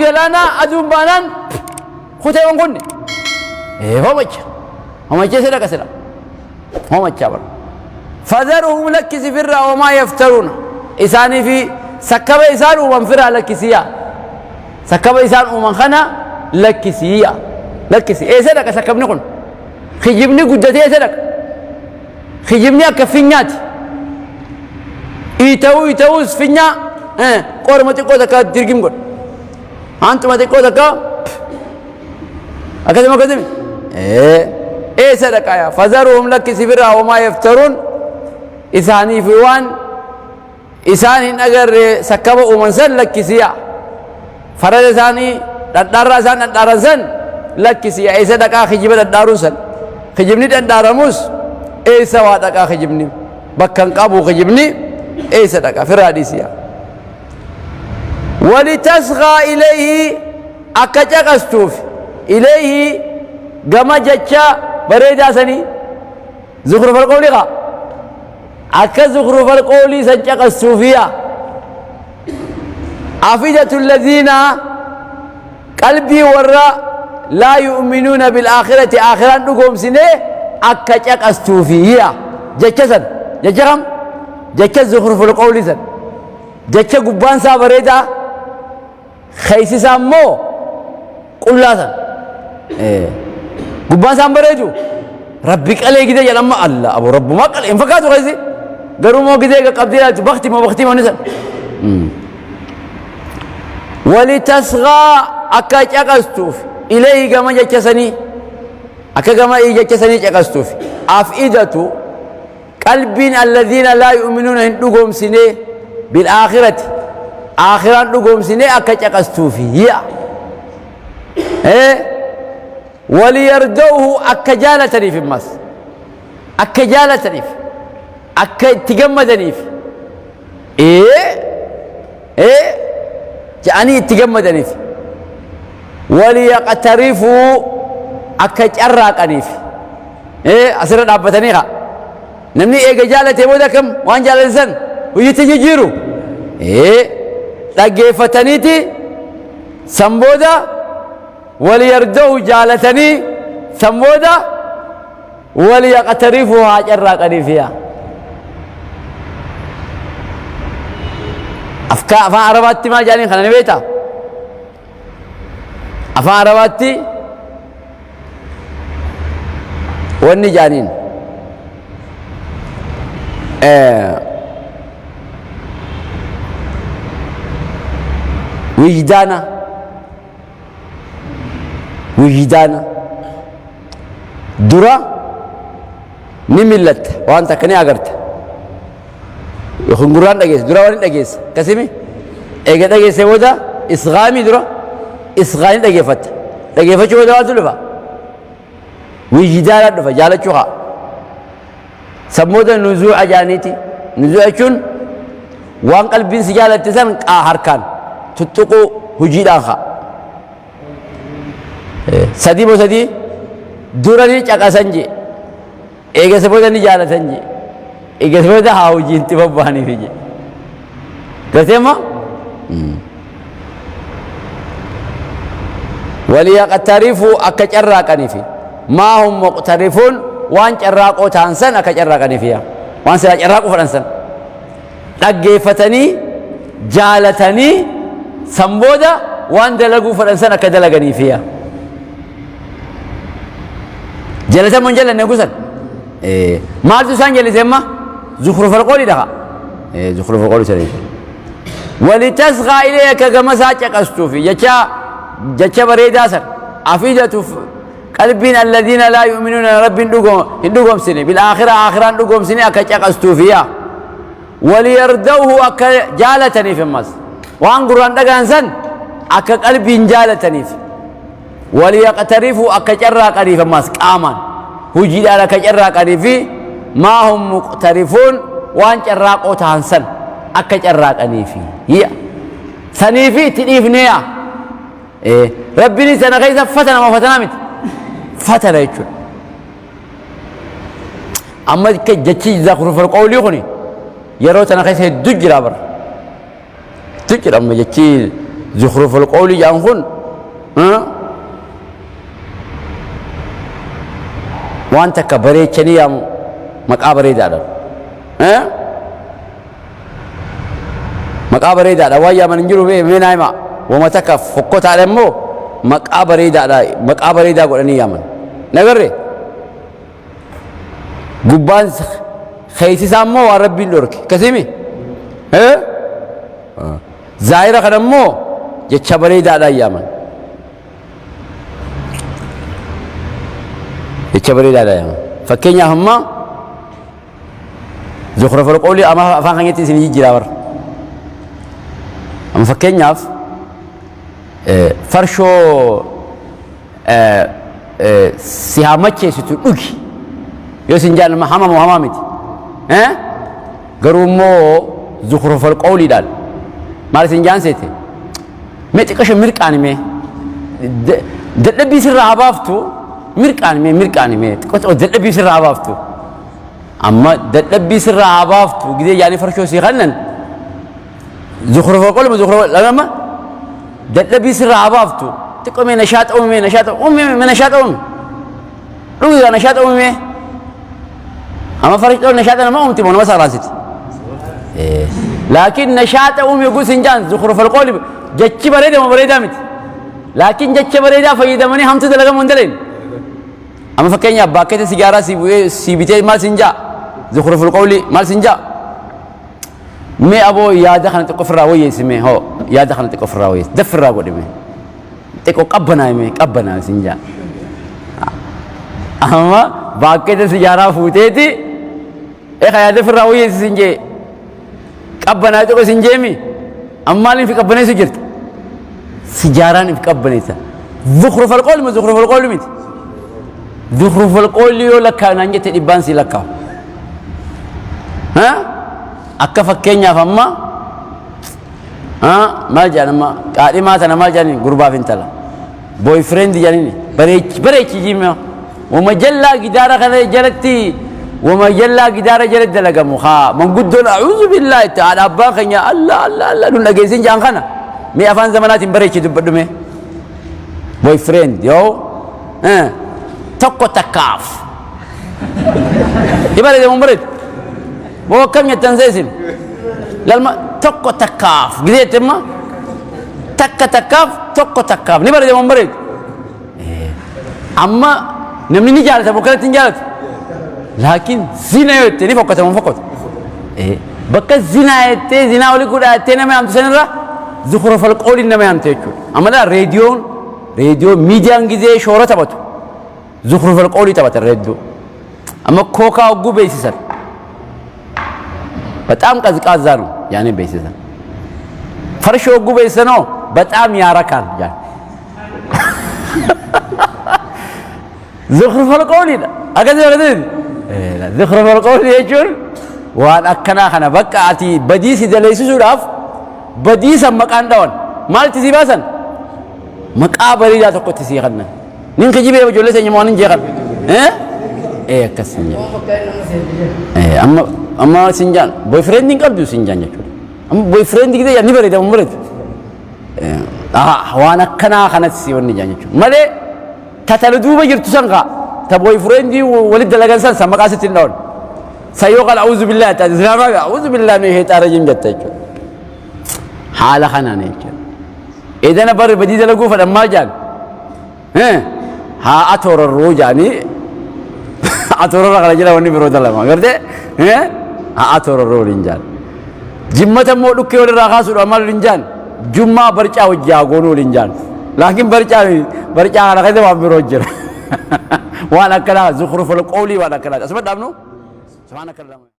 Galaanaa aduun baanaan kutee waan kunne. Ee hoomacha. Hoomachee sila qasila. Hoomachaa bara. Fadharuhum lakkisi firraa wamaa yaftaruuna. Isaanii fi sakkaba isaan uuman firaa lakkisiyaa. Sakkaba isaan uuman kana lakkisiyaa. Lakkisi. Eessa dhaqa sakkabni kun? Kijibni guddatee eessa dhaqa? Kijibni akka finyaati. Iita'uu iita'uus finyaa qorma xiqqoo takka dirgim godha. Hantuma xiqqoo takka akkasuma akkasumi. Eessa dhaqaa yaa fazaruhum lakkisi biraa wamaa yaftaruun isaaniif waan isaan hin agarre sakkaba uuman san lakkisiya. Farada isaanii dhadhaarraa isaan dhadhaaran san lakkisiya. Eessa dhaqaa kijiba dhadhaaruun san. Kijibni dhadhaaramus eessa waa dhaqaa kijibni. Bakka hin qabu kijibni eessa dhaqa firraa dhiisiya. Walitasgaa ilayhi akka caqastuuf ilayhi gama jecha bareedaa sanii zukrufal qawlii kaa akka zukrufal qawlii san caqastuufiya. Afidatu alladhiina qalbii warra laa yu'minuuna bilaakhirati aakhiraan dhugoomsine akka caqastuufiya. Jecha san jecha kam jecha zukrufal qawlii san jecha gubbaan isaa bareedaa keessi isaa immoo qullaa san. Gubbaan isaan bareedu rabbi qalee gidee jedhama alla abu rabbumaa qalee hin fakkaatu keessi garuu moo gidee qaqqabdee ilaaltu bakti moo baktii moo ni san. Walitasgaa akka caqastuuf ilayhi gama jecha sanii akka gama jecha sanii caqastuuf afidatu qalbiin alladhiina laa yu'minuuna hin dhugoomsine bilaakhirati aakhiraan dhugoomsine akka caqastuufi yi'a. Waliyarda'uhu akka jaalataniif immas akka jaalataniif akka itti gammadaniif jedhanii itti gammadaniif waliyaqtarifuu akka carraaqaniif asirra dhaabbatanii kaa namni eega jaalatee booda akkam waan jaalate san hojiitti jijjiiru dhaggeeffataniiti san booda waliyarda'u jaalatanii san booda waliyaqtarifuu haa carraaqaniif yaa. Afkaa afaan Arabaatti maal jedhaniin kana ni beektaa? Afaan Arabaatti wanni jedhaniin wijdaana wijdaana dura ni millatta waan takka ni agarta yookiin gurraan dhageessa dura waan hin dhageessa akkasimi eega dhageesse booda isgaamii dura isgaanii dhageeffatta dhageeffachuu booda maaltu dhufa wijdaana dhufa jaalachuu haa san booda nuzuu'a jaaniiti nuzuu'a jechuun waan qalbiin si jaalatte san qaa harkaan tuttuquu hojiidhaan haa sadii moo sadii dura ni caqasan jee eegasa booda ni jaalatan jee eegasa booda haa hojiin itti bobba'aniif jee gartee immoo waliyaqtarifuu akka carraaqaniif maa hum muqtarifuun waan carraaqoo ta'an san akka carraaqaniif yaa waan silaa carraaquu fedhan san dhaggeeffatanii jaalatanii san booda waan dalaguu fedhan san akka dalaganiif yaa jalatan moo hin jallanne gusan maaltu isaan jallise amma zukrufal qoolii dhaqa zukrufal qoolii sana jechuudha walitasgaa ilee akka gama isaa caqastuufi jecha jecha bareedaa san afidatuuf qalbiin alladhiina laa yu'minuuna rabbiin hin dhugoomsine bilaakhira aakhiraan dhugoomsine akka caqastuufi yaa waliyarda'uhu akka jaalataniif ammas waan gurraan dhagaan san akka qalbiin jaalataniif waliyaqtarifuu akka carraaqaniif ammas qaamaan hojiidhaan akka carraaqanii fi maa hum muqtarifuun waan carraaqoo ta'an san akka carraaqaniifi hiya saniifi itti dhiifneeya rabbiin sana keessa fatana moo fatanaa miti fatana jechuudha amma jechi zakrufal qawlii kuni yeroo tana keessa hedduu jira bara hedduu jira amma jechi Zukhrufal qawlii jedhan kun waan takka bareechanii yaamu maqaa bareedaadhaan. Maqaa bareedaadha waan yaaman hin jiru mee naa himaa. Wama takka fokkotaadha immoo maqaa bareedaadha maqaa bareedaa godhanii yaaman. Nagarree? Gubbaan keeysi isaa immoo waan Rabbiin dhorke. Akkasiimi? Zaahira kana immoo jecha bareedaadhaan yaaman. Jecha bareedaadhaan yaaman. Fakkeenyaaf amma zukrafal qawlii amma afaan keenyatti isin jijjiiraa bara. Amma fakkeenyaaf farshoo si haa macheessitu dhugi yoo isin jaan nama hama moo hamaa miti. Garuu immoo zukrufal qawliidhaan maal isin jaan seete mee xiqqasho mirqaani mee dadhabbii sirraa haa baaftu mirqaani mee mirqaani mee xiqqoo dadhabbii sirraa haa baaftu amma dadhabbii sirraa haa baaftu gidee jaanii farshoo sii kannan zukrufal qawli moo zukrufal lama dadhabbii sirraa haa baaftu xiqqoo mee nashaata uume mee nashaata uume mee nashaata uume dhugi gaa nashaata uume mee amma farshoo nashaata nama uumti moo nama saaraasiti laakiin nashaata uume gus hin jaan zukrufal qawli jechi bareeda moo bareedaa miti laakiin jecha bareedaa fayyadamanii hamtu dalagamu hin daleen amma fakkeenyaaf baakkeeta sigaaraa si bu'ee si bitee maal sin jaa zukrufal qawli maal sin jaa mee aboo yaada kana xiqqoo ofirraa wayyeessi mee hoo yaada kana xiqqoo ofirraa wayyeessi daffirraa godhi mee xiqqoo qabbanaa mee qabbanaa sin jaa amma baakkeeta sigaaraa fuuteeti eeka yaada ofirraa wayyeessi sin jee qabbanaa xiqqoo sin jeemi amma maaliin fi qabbaneessu jirta sijaaraan if qabbaneessa zukrufal qawli moo zukrufal qawli miti zukrufal qawli yoo lakkaa'e naan jette dhibbaan si lakkaa'u akka fakkeenyaaf amma maal jedhan amma qaadhimaa tana maal jedhaniin gurbaaf intala boyfriend jedhaniin bareechi bareechi jimma wama jallaa gidaara kana jalatti wama jallaa gidaara jalatti dalagamu haa manguddoon a'uuzu billaahi itti haadha abbaan keenya allah allah allah nun dhageessin jedhan kana mee afaan zamanaatiin bareechi dubbadhu mee boyfriend yoo tokko takkaaf ni bareeda moo bareedu boo akkam jettan seesin lalma tokko takkaaf gidee jette imma takka takkaaf tokko takkaaf ni bareeda moo bareedu amma namni ni jaalata moo kanatti hin jaalatu laakiin zina yoo jette ni fokkata moo fokkatu bakka zinaa jettee zinaa olii godhaa jettee nama yaamtu sanirra zukurafal qooliin nama yaamte jechuudha amma laa reediyoon reediyoo miidiyaan gizee shoora taphatu zukurafal qoolii taphatan reediyoo amma kookaa hogguu beeksisan በጣም ቀዝቃዛ ነው ያኔ beeksisan farshoo hogguu beeksisanoo በጣም ያረካል ያን zukurafal qooliidha akkasii akkasii zukurafal qoolii jechuun waan akkanaa kana bakka ati badii si daleessisuudhaaf badii san maqaan dhawan maalti si baasan maqaa bareedaa tokkotti sii kannan nin kijibee ijoollee teenya waan hin jeeqan ee akkas hin jedhu amma amma sin jaan boyfriend hin qabdu sin jaan jechuudha amma boyfriend gidee ni bareeda mun bareedu waan akkanaa kanatti si wanni jaan jechuudha malee tatala duuba jirtu san kaa ta boyfriend walitti dalagan san san maqaa sitti hin dhawan san yoo qala a'uuzu billahi taate islaamaa a'uuzu billahi min shayxaan rajiim jetta jechuudha haala kanaan jechuudha edana barri badii dalaguu fedhan maal jaan haa atoorarruu jaanii atoorarra kana jira wanni biroo dalama gartee haa atoorarruu waliin jaan jimmata immoo dhukkee walirraa kaasuudha maal waliin jaan jummaa barcaa wajji haa goonuu waliin jaan laakiin barcaa barcaa kana keessa waan biroo jira waan akkanaa zukrufal qawlii waan akkanaa asuma dhaabnu subhaanaka